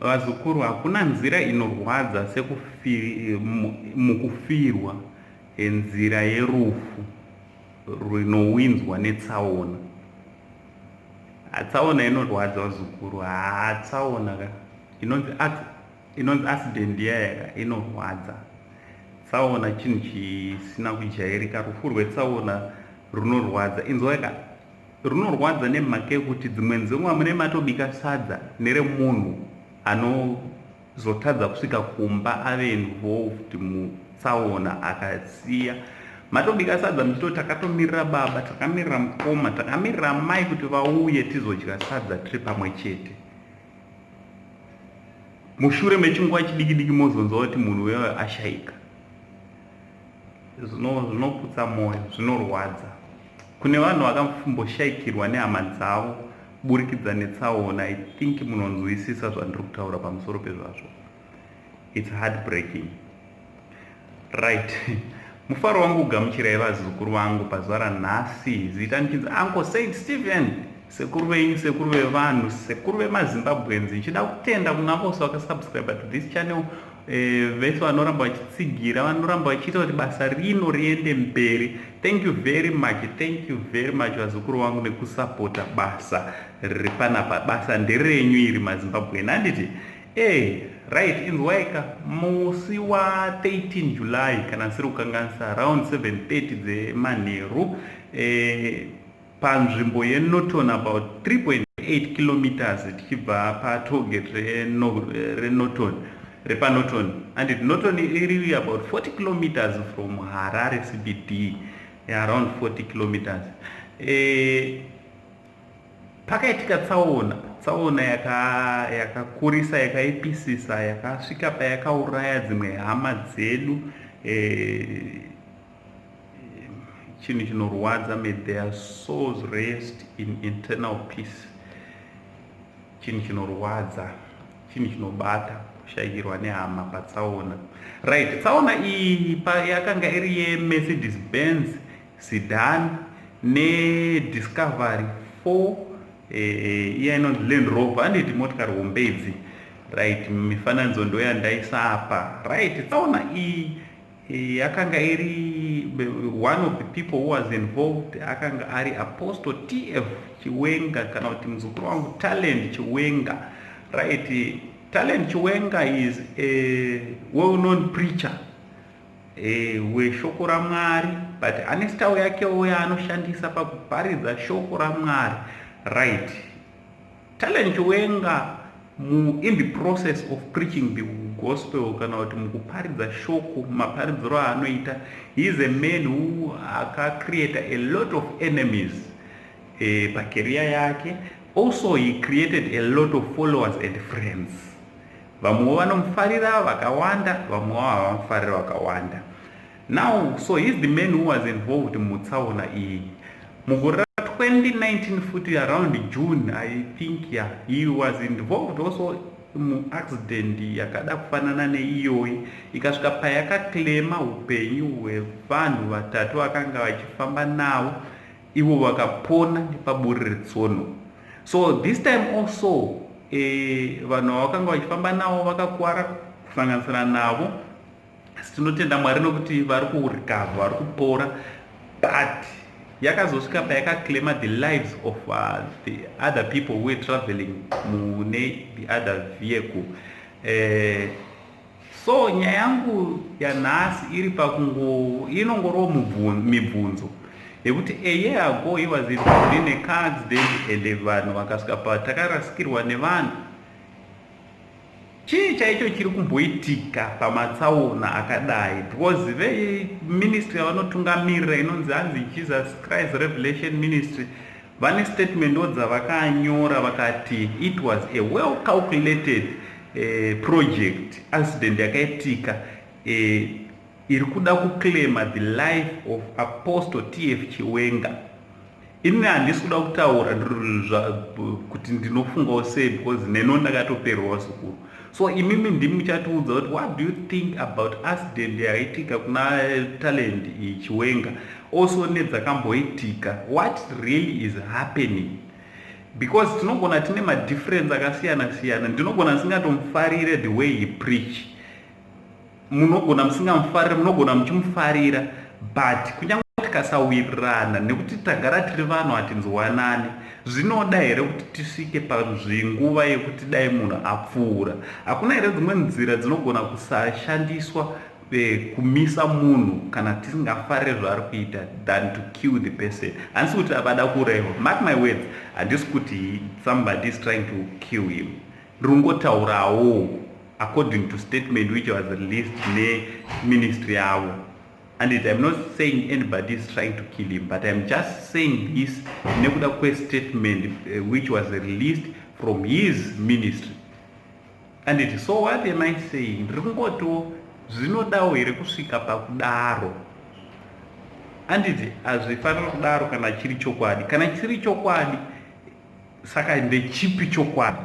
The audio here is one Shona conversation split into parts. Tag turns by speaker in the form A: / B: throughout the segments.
A: Vazukuru, hakuna nzira inorwadza mukufirwa nzira yerufu rinowinzwa netsaona. Tsaona inorwadza, vazukuru. Haa, tsaona ka inonzi accident iyaya inorwadza. Tsaona chinhu chisina kujairika. Rufu rwetsaona runorwadza. Inzwai ka, runorwadza nemhaka yekuti dzimwe dzenguva mune matobika sadza neremunhu anozotadza kusvika kumba, ave involved mutsaona, akasiya matobika sadza muchitoti takatomirira baba, takamirira mukoma, takamirira mai kuti vauye tizodya sadza tiri pamwe chete. Mushure mechinguva chidiki diki mozonzwa kuti munhu uyoyo ashayika. Zvinoputsa mwoyo, zvinorwadza. Kune vanhu vakamboshayikirwa nehama dzavo kuburikidza netsaona, I think munonzwisisa zvandiri kutaura pamusoro pezvazvo. It's heartbreaking, right? Mufaro wangu kugamuchirai vazukuru vangu pazuva ranhasi. Zita ndichinzi Uncle Saint Stephen, sekuru venyu, sekuru vevanhu, sekuru vemaZimbabweans. Ndichida kutenda kuna vose vakasubscribe to this channel, vese vanoramba vachitsigira, vanoramba vachiita kuti basa rino riende mberi. Thank you very much, thank you very much, vazukuru vangu, nekusapota basa riri panapa. Basa nderenyu iri, maZimbabwean, handiti? Right, inzwaika, musi wa13 July, kana ndisiri kukanganisa, around 7:30 dzemanheru, panzvimbo yeNorton, about 3.8 kilometers tichibva patollgate reNorton, repaNorton, and Norton iri about 40 kilometers from Harare CBD, around 40 kilometers, pakaitika tsaona. Tsaona yakakurisa, yakaipisisa, yakasvika payakauraya dzimwe hama dzedu. Chinhu chinorwadza. May their souls rest in eternal peace. Chinhu chinorwadza, chinhu chinobata, kushayikirwa nehama patsaona, right? Tsaona iyi yakanga iri yeMercedes Benz sedan neDiscovery 4, iya inonzi Land Rover, handiti? Motikari hombe idzi, right? Mifananidzo ndo yandaisa apa, right? Tsaona iyi yakanga iri, one of the people who was involved akanga ari Apostle TF Chiwenga, kana kuti muzukuru wangu Talent Chiwenga, right? Talent Chiwenga is a well known preacher weshoko raMwari, but ane style yakewo yaanoshandisa pakuparidza shoko raMwari, right? Talent Chiwenga, in the process of preaching the gospel, kana kuti mukuparidza shoko, maparidziro aanoita, he is a man who akacreata a lot of enemies pacareer yake. Also he created a lot of followers and friends. Vamwewo vanomufarira vakawanda, vamwewo havamufarira vakawanda. Now, so he is the man who was involved mutsaona iyi. Mugore ra2019 futi, around June, I think, yeah, he was involved also muaccident yakada kufanana neiyoyi, ikasvika payakaclaima upenyu hwevanhu vatatu vakanga vachifamba navo, ivo vakapona nepaburi retsono. So this time also, vanhu vavakanga vachifamba navo vakakwara kusanganisira navo, asi tinotenda Mwari nokuti vari kurecover, vari kupora. But yakazosvika payakaclaima the lives of the other people who were traveling mune the other vehicle. So nyaya yangu yanhasi iri pakungo inongoriwo mibvunzo yekuti a year ago he was involved in a car accident and vanhu vakasvika patakarasikirwa nevanhu. Chii chaicho chiri kumboitika pamatsaona akadai? Because veministry yavanotungamirira inonzi hanzi Jesus Christ Revelation Ministry vane statementwo dzavakanyora, vakati it was a well calculated project. Accident yakaitika iri kuda kuclaima the life of Apostle TF Chiwenga. Ini handisi kuda kutaura kuti ndinofungawo sei, because neno ndakatoperwa, zukuru. So imimi ndimi muchatiudza kuti what do you think about accident yakaitika kuna Talent Chiwenga, also nedzakamboitika? What really is happening? Because tinogona tine madifference akasiyana siyana. Ndinogona ndisingatomufarire the way he preach, munogona musingamufarire, munogona muchimufarira, but kunyange tikasawirirana, nekuti tagara tiri vanhu hatinzwanani, zvinoda here kuti tisvike panzvinguva yekuti dai munhu apfuura? Hakuna here dzimwe nzira dzinogona kusashandiswa kumisa munhu kana tisingafarire zvaari kuita than to kill the person? Handisi kuti avada kuurayiwa, mark my words. Handisi kuti somebody is trying to kill him. Ndiri according to statement which was released neministry yavo. And I'm not saying anybody is trying to kill him, but I'm just saying this nekuda kwestatement which was released from his ministry. And it so what am I saying? Ndiri kungotiwo zvinodawo here kusvika pakudaro? Anditi hazvifaniri kudaro kana chiri chokwadi. Kana chiri chokwadi, saka ndechipi chokwadi?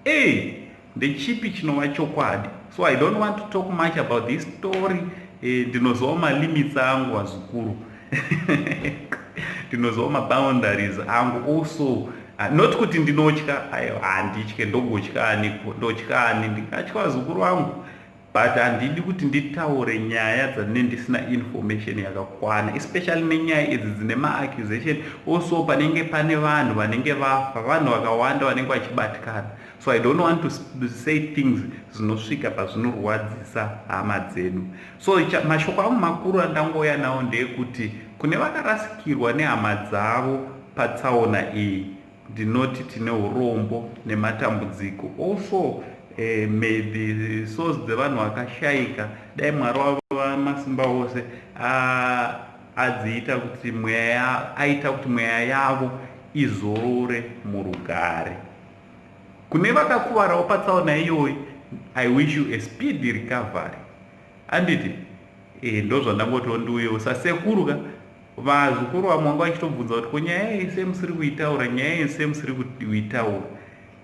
A: E, ndechipi chinova chokwadi? So I don't want to talk much about this story. Ndinozivawo malimits angu, vazukuru. Ndinozivawo maboundaries angu also. Not kuti ndinotya, aiwa, handitye. Ndogotya aniko? Ndotya ani? Ndingatya vazukuru vangu? But handidi kuti nditaure nyaya dzanine ndisina information yakakwana, especially nenyaya idzi dzine maaccusation. Also panenge pane vanhu vanenge vafa, vanhu vakawanda vanenge vachibatikana, so I don't want to say things zvinosvika pazvinorwadzisa hama dzedu. So mashoko angu makuru andangouya nawo ndeyekuti kune vakarasikirwa nehama dzavo patsaona iyi, ndinoti tine urombo nematambudziko. Also may the souls dzevanhu vakashayika, dai Mwari wamasimba ose adziita kuti mweya, aita kuti mweya yavo izorore murugare. Kune vakakuvarawo patsaona iyoyi, I wish you a speedy recovery. Anditi ndo zvandangotiwo ndiuyewo sasekuru ka. Vazukuru vamwe vanga vachitobvunza kuti ko nyaya iyi semusiri kuitaura, nyaya iyi semusiri kuitaura?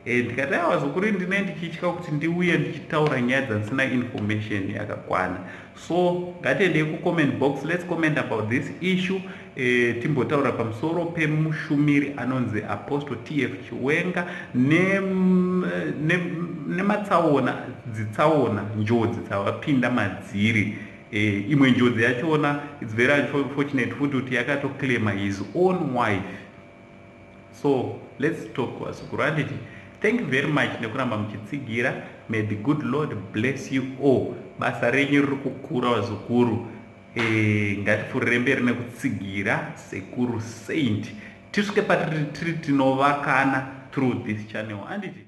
A: Ndikati aiwa vazukuru, ndine ndichitya kuti ndiuye ndichitaura nyaya dzandisina information yakakwana. So ngatiendei kucomment box, let's comment about this issue. Timbotaura pamusoro pemushumiri anonzi Apostle TF Chiwenga nematsaona, dzitsaona, njodzi dzavapinda madziri. Imwe njodzi yachona, it's very unfortunate futi kuti yakatoclaima his own wife. So let's talk, vazukuru, handiti? Thank you very much nekuramba muchitsigira. May the good Lord bless you all. Basa renyu riri kukura, vazukuru. Ngatipfuurire mberi nekutsigira Sekuru Saint, tisvike patiri tiri tinovakana through this channel, handiti?